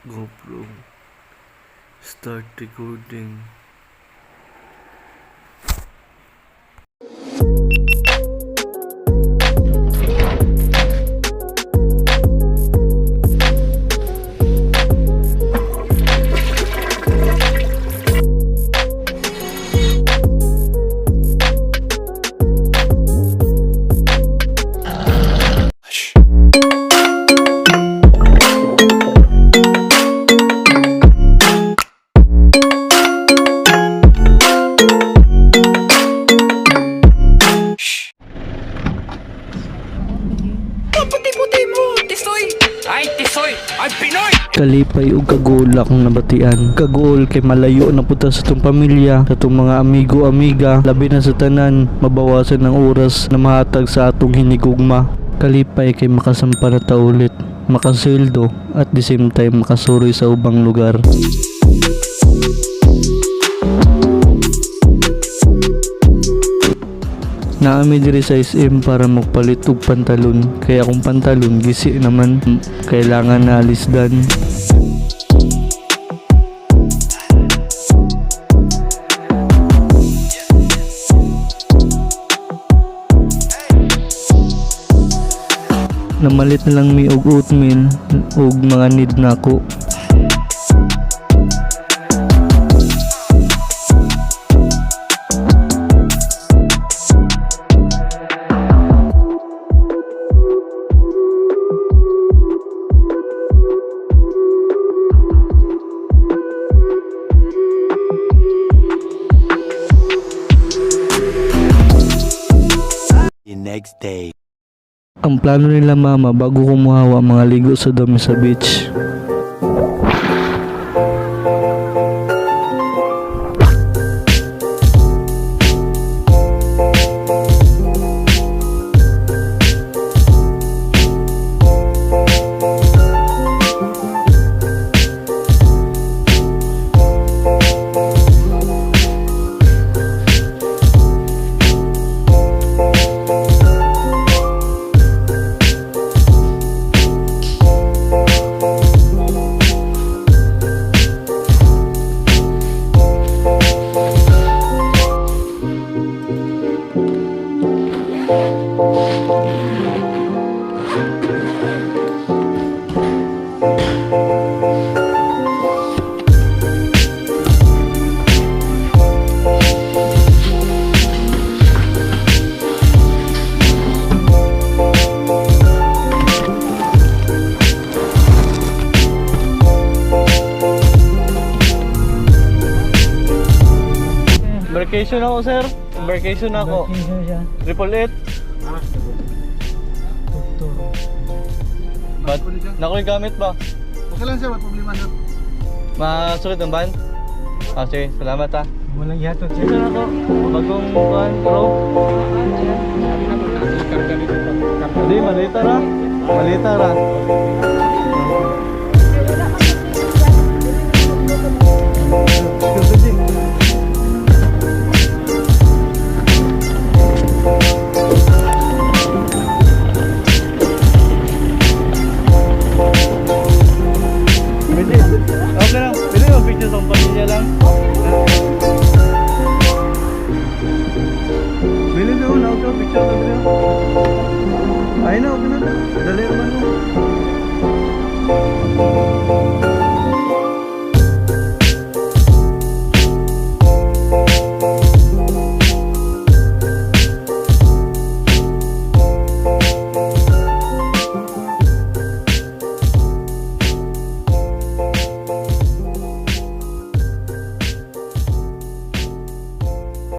GoPro. Start recording. Puti-puti mo, tisoy! Ay, tisoy! Ay, Pinoy! Kalipay ug kaguol akong nabatian. Kaguol kay malayo na punta sa itong pamilya, sa itong mga amigo amiga, labi na sa tanan, mabawasan ang oras na mahatag sa atong hinigugma. Kalipay kay makasampa na ta ulit, makasweldo at the same time makasuroy sa ubang lugar. Naami diri sa SM para magpalit og pantalon. Kaya akong pantalon gisi naman, kailangan na alisdan. Namalit na lang mi og oatmeal og mga need nako. The next day. Ang plano nila mama bago kumuhawa mga ligo sa dami sa beach. Vacation ako, sir. Vacation ako. Vacation siya. 888. Doktor. But, naku yung gamit ba? Okay lang sir, wala problema sir. Masukit ang van? Ah, sige. Salamat ah. Walang ihatod siya. Dito na ako. Bagong van, bro. Hindi, malita ra. Malita ra.